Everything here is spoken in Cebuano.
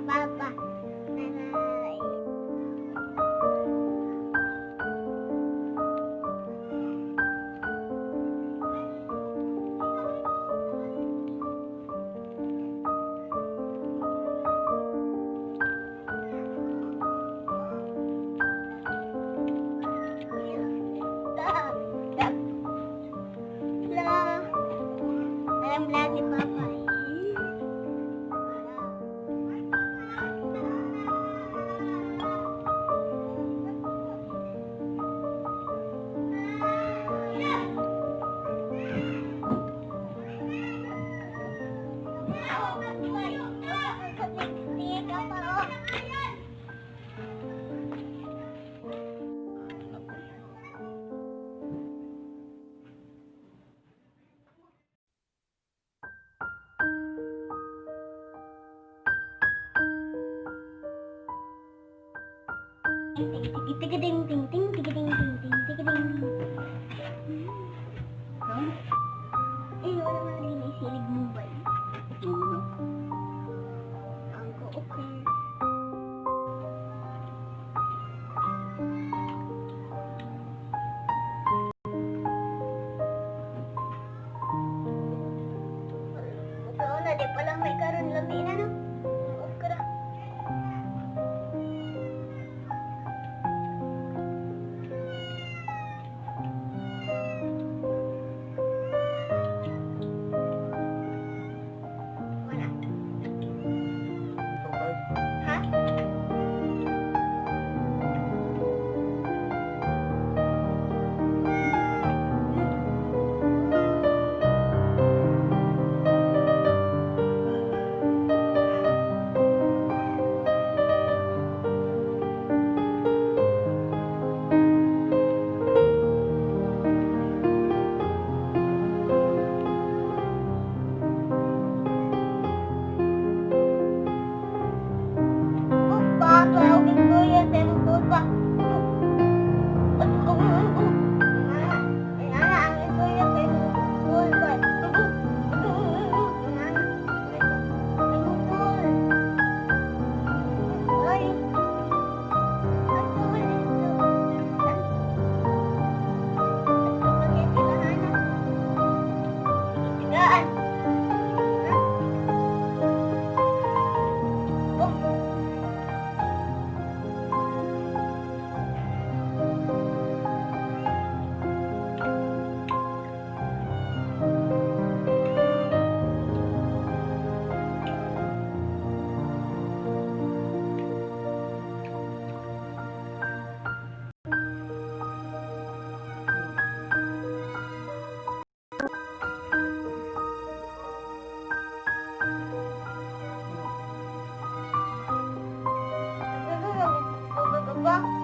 Papa. Bye-bye. La. Alam vlog ni Papa. Ting ting ting ting ting ting ting ting ting ting. Ha? Eh, wala man lagi naisilig mo ba? Oo. Ang ko, okay. Ikaw na, di pala may karon lami na, no? Okay ra. Wala. Ha? Pa, tawag ko yan, pero pa. Nana, ang istorya sa imong school ba? Nana, imong school. Ay, ang school is sila, Hana. Tigaan. Ha? Oh. Ba?